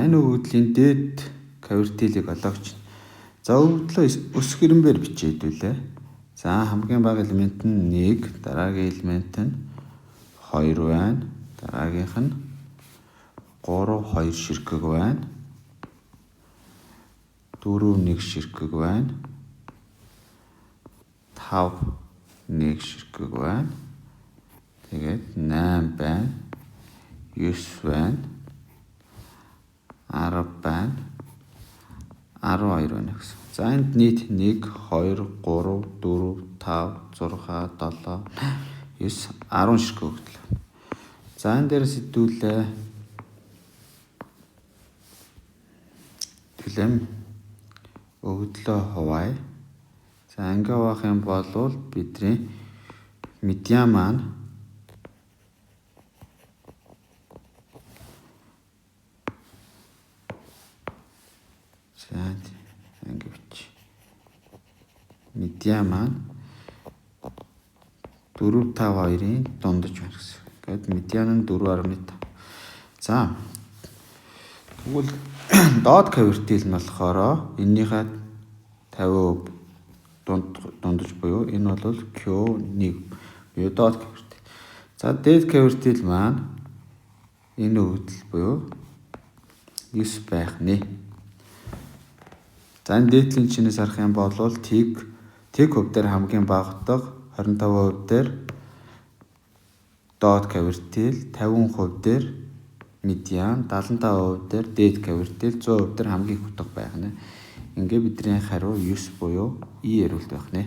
За, энэ өгөгдлийн дээд квартилыг олоогч. За, өгөгдлөө өсөх ирэмбээр бичээ хэдүүлээ. За, хамгийн бага элемент нь 1, дараагийн элемент нь 2 байна. Дараагийнх нь 3 2 ширхэг байна. 4 1 ширхэг байна. 5 1 ширхэг байна. Тэгээд 8 байна. 9 байна. 10 байна. 12 байна гэсэн. За, энд нийт 1 2 3 4 5 6 7 9 10 ширхэг өгөгдөл. За, энэ дээрээс хэдүүлээ. Төлөм өгөгдлөө хуваая. За, ингээ хуваах юм бол бидний медиан маань за ингээ бич. Медиан маань 4 5 2-ын дундаж байна гэсэн. Ингээд медиан нь 4.5. За, тэгвэл доод квартил нь болохоор эннийхээ 50% дундаж буюу энэ бол Q1 буюу доод квартил. За, дээд квартил маань энэ өгөгдөл буюу 9 байх нэ. За, энэ дээдлийн чинээс харах юм бол тэг тэг хувь дээр хамгийн бага утга, 25% дээр доод квартил, 50% дээр медиан, 75% дээр дээд квартил, 100% дээр хамгийн их утга байх нэ. Ингээ бидний хариу 9 буюу E хариулт байх нэ.